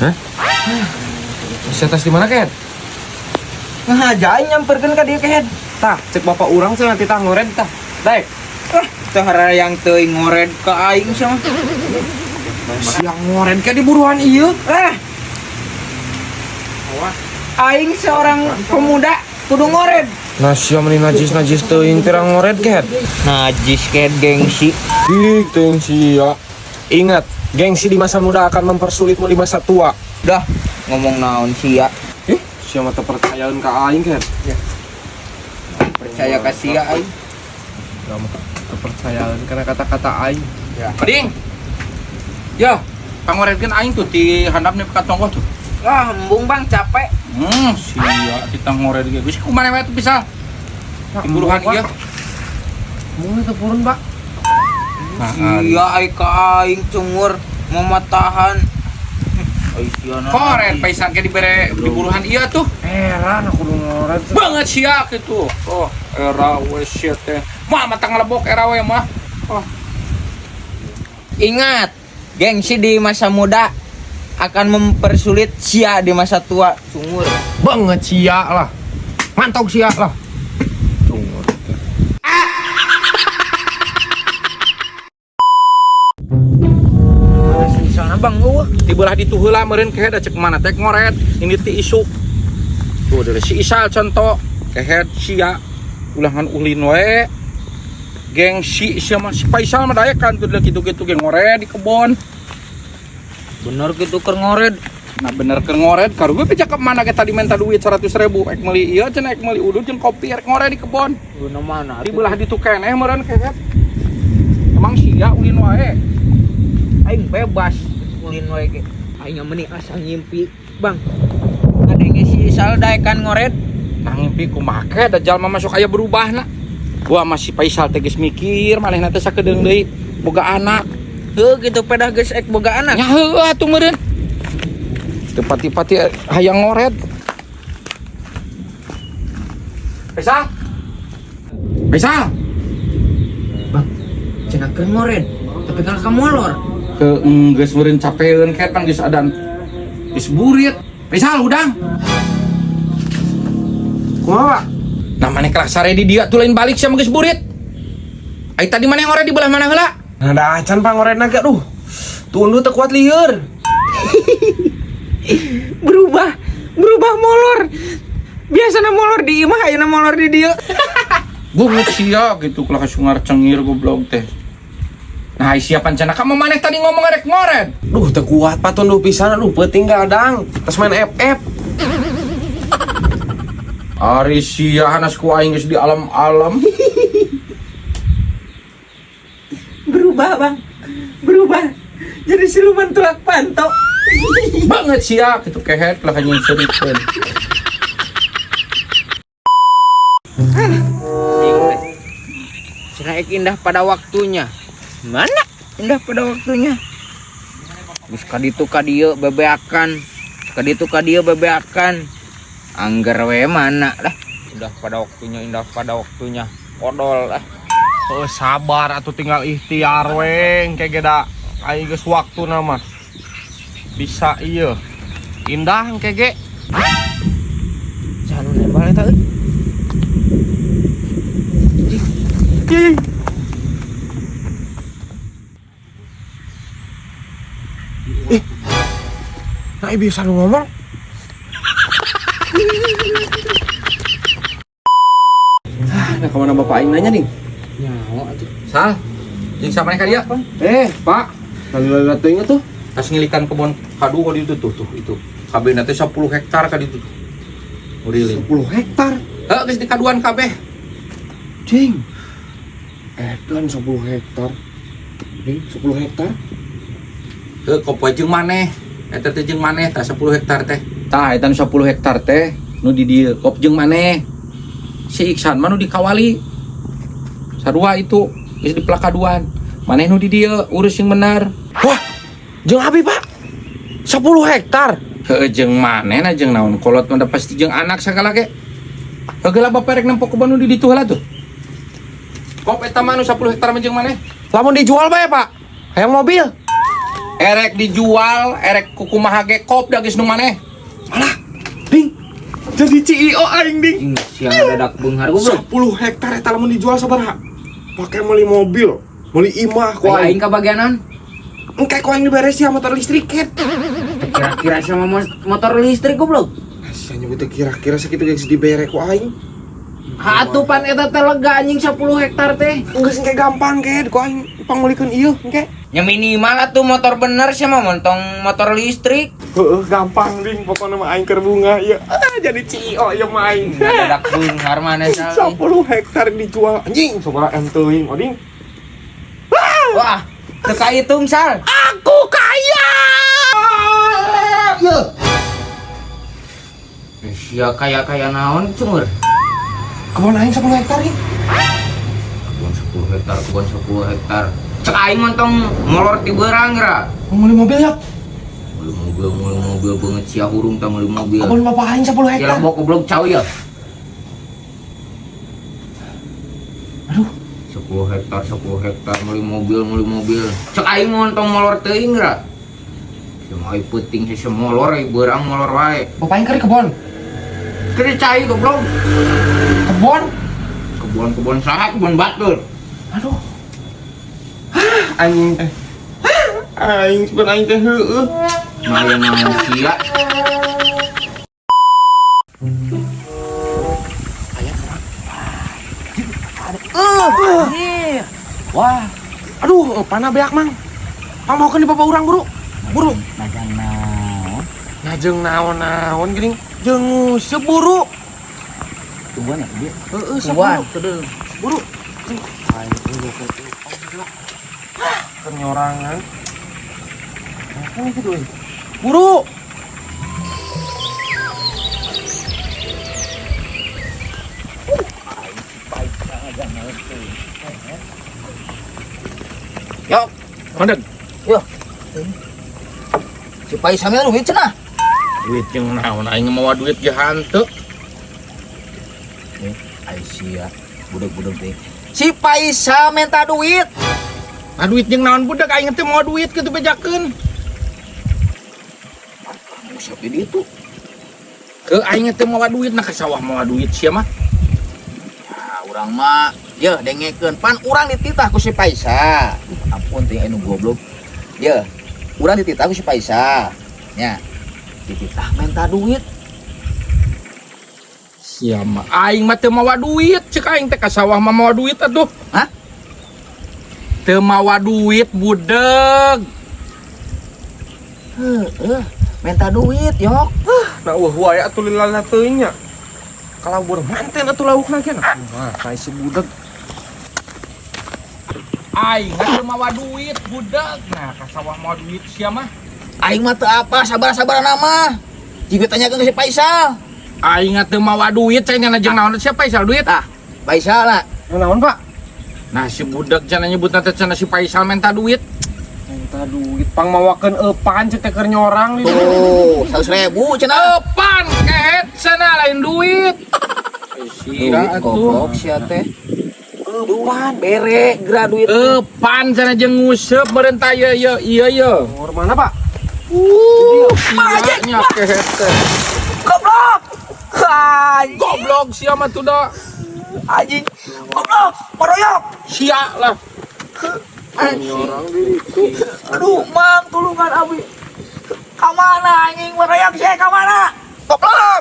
Hah? Bisa tas di mana, Ken? Ngahaja aing nyamperkeun ka dieu, Kehed. Tah, cek bapak urang cenah titah ngored tah. Daek. Ah, teu harayang teuing ngored ka aing sama. Siang ngored ke di buruan ieu. Ah. Aing seorang pemuda kudu ngored. Nah, sia meni najis-najis teuing pirang ngored, Ken. Najis, Kehed, gengsi. Ih, teuing sia. Ingat, gengsi di masa muda akan mempersulitmu di masa tua. Dah, ngomong naon sia. Ih, sia mah teu percayaan ka aing, Ken. Percaya ka sia aing. Gak mah kepercayaan karena kata-kata aing. Ya. Pading. Ya, pangoredkeun aing tuh di handap nih ka tonggoh tuh. Wah, embung, Bang, capek. Sia kita ngored ge. Geus kumaha we tuh bisa. Di buruhan ieu. Mung itu purun, Pak. Nah, Sia ai ka aing cungur mematahan. Ai sia na. Koret paisan ke dibere di buruhan ieu tuh. Heran aku nu ngored. Banget sia gitu. Oh, era we sia teh. Mah mata ngelebok era we mah. Oh, Ingat, gengsi di masa muda akan mempersulit sia di masa tua. Cungur. Banget sia lah. Mantap sia lah. Cungur. Misalnya, Bang, eueuh. Di belah ditu heula meureun kehed cek mana teh ngoret ini ti isuk. Tuh dari si Isal contoh kehed sia ulah ngan ulin we. Gengsi sia mah si Faisal mah daekan tuh kitu-kitu ge ngored di kebon. Bener gitu keur ngored. Nah bener keur ngored karuge beja ke mana ge tadi minta duit 100.000 ek meuli ieu cenah ek meuli udud jeung kopi rek ngored di kebon. Guna mana? Di belah ditu keneh meureun kehed. Emang sia ulin wae. Aing bebas ulin wae ge. Aing meni asa ngimpi, Bang. Ngadenge si Isal daekan ngored. Nah ngimpi kumaha ke da jalma masuk aya berubahna. Gua masih Faisal teh geus mikir manehna teh sakedeung deui boga anak. Heuh gitu pedah geus ek boga anak. Nya heueuh atuh meureun. Teu pati-pati hayang ngored. Faisal. Faisal. Bang, cenah keur ngored. Tapi kalau ka molor. Ke geus meureun capeun ket pan geus adan. Geus burit. Faisal hudang. Kumaha, Pak? Nah maneh kelak sare di dia tuh lain balik sia mah geus burit. Ai tadi maneh ngored di belah mana heula? Nah, da acan Pak ngoredna ge aduh. Tunduh teu kuat lieur. Berubah, berubah molor. Biasana molor di imah, ayeuna molor di dieu. Bungut sia gitu kelak sungar cengir goblok teh. Nah, ai sia pancana ka maneh tadi ngomong rek ngored. Duh, teu kuat Pak tunduh pisan aduh peuting gadang. Terus main FF. Ari sia hanas ku aing geus di alam-alam. Berubah, Bang. Berubah. Jadi siluman tulak panto. Banget sia gitu kehet lah nyungserikeun. Cenah ek indah pada waktunya. Mana indah pada waktunya? Geus kaditu ka dieu bebeakan. Kaditu ka dieu bebeakan. Angger we mana lah. Indah pada waktunya, indah pada waktunya. Kodol lah. Oh, sabar atuh tinggal ikhtiar we engke ge da ai geus waktuna mah. Bisa ieu. Indah engke ge. Saha nu nembal eta euy? Nah, bisa nu ngomong. Ah, nah kemana bapak aing nanya nih? Nyawa atuh. Sal, jeung siapa maneh ka dieu? Pak, lalu teuing tuh. Tas ngilikan kebon kadu ka ditu tuh tuh itu. Kabehna teh 10 hektar ka ditu tuh. Uriling. 10 hektar. Heuh geus dikaduan kabeh. Cing. Edan 10 hektar. Nih, 10 hektar. Heuh kopo jeung maneh. Eta teh jeung maneh tah 10 hektar teh. Tah eta nu 10 hektar teh nu di dieu kop jeung maneh. Si Iksan mah nu dikawali. Sarua itu geus dipelakaduan. Maneh nu di dieu urus yang benar. Wah, jeung abi, Pak. 10 hektar. Heuh jeung maneh na jeung naon kolot mah da pasti jeung anak sagala ge. Heuh geula bapak rek nempo kebon nu di ditu heula tuh. Kop eta mah nu 10 hektar mah jeung maneh. Lamun dijual bae, Pak. Hayang mobil. Erek dijual, erek kukumaha ge kop da geus nu maneh. Alah, ding. Jadi CEO aing, ding. Anjing sia ngadadak beunghar goblok. 10 hektar eta lamun dijual sabaraha? Pake meuli mobil, meuli imah ku Aing aing. kabagianan. Engke ku aing diberes ya motor listrik ket. Kira-kira sama motor listrik goblok. Sia nyebut teh kira-kira sakitu geus dibere ku aing. Atuh pan eta teh lega anjing 10 hektar teh. Geus engke gampang ket ku aing pangmeulikeun ieu engke. Ya minimal atuh motor bener sih mah montong motor listrik. Heeh, gampang ding pokoknya mah aing keur bunga ieu. Ah, jadi CEO ieu mah aing. Ngadadak beunghar maneh sal. 10 hektar dijual anjing sabaraha M teuing oding. Wah, teu kahitung sal. Aku kaya. Ye. Sia kaya-kaya naon cungur. Kebon aing 10 hektar ih. Kebun 10 hektar, kebun 10 hektar. Cek aing montong molor ti beurang geura. Mau beli mobil ya? Meuli mobil, meuli mobil beungeut sia hurung tah meuli mobil. Kebon bapak aing 10 Ya hektar. lebok goblok cau ya. Aduh, 10 hektar, 10 hektar meuli mobil, meuli mobil. Cek aing montong molor teuing geura. Cuma aing peuting sih molor, aing beurang molor wae. bapak aing keur di kebon. Keur cai goblok. Kebon. Kebon-kebon saha kebon batur. Aduh. Hah, anjing teh. Hah, aing sebenarnya aing teh heueuh. Maya naon sia. Wah. Aduh, panah beak mang. Pang mau di bapak urang buru. Buru. Najang naon? Ngajeng naon-naon geuning. Jeung nguseup buru. Tungguan ya dia. Heeh, Tungguan. buru. Buru. Aing hah, kenyorangan. Kan gitu euy. Buru. Yok, Mandeg. yo. Si Paisa mah duit cenah. Duit jeung naon aing mawa duit ge hanteu. Ai sia, budak-budak teh. Si Paisa minta duit. Nah duit jeung naon budak aing teh mawa duit kitu bejakeun. Siapa di itu? Ke aing teh mawa duit nah ke sawah mawa duit sia mah. Ya, urang mah ye dengekeun pan urang dititah ku si Paisa. Ampun teh anu goblok. Ye, urang dititah ku si Paisa. Nya. Dititah minta duit. Sia mah aing mah teu mawa duit cek aing teh ka sawah mah mawa duit atuh. Hah? Teu mawa duit budeg. Heeh, minta duit, yok. Nah, wah wae atuh lilana teuing nya. Kalabur manten atuh laukna ge. Nah, kayak si budak. Aing mah teu mawa duit budeg. Nah ka sawah mawa duit sia mah. Aing mah teu apa, sabar-sabar nama. Jika tanyakeun ke si Paisal. Aing mah teu mawa duit cenah jeung naon siapa Paisal duit? Tah, Paisal lah. Naon, Pak? Nah si budak cenah nyebutna teh cenah si Paisal minta duit. Minta duit pang mawakeun eupan cek teh keur nyorang di Tuh, 100.000 cenah. Eupan kehet cenah lain duit. Duit goblok sia teh. Eupan bere geura duit. Eupan cenah jeung nguseup meureun tah ieu ieu ieu ieu. Nomor mana, Pak? Sia nya kehet teh. Goblok. Anjing, Goblok sia mah tuh da. anjing. Goblok, maroyok. Sia lah. Nyorang di ditu. Aduh, mang tulungan abi. Kamana anjing maroyok sia kamana? Goblok.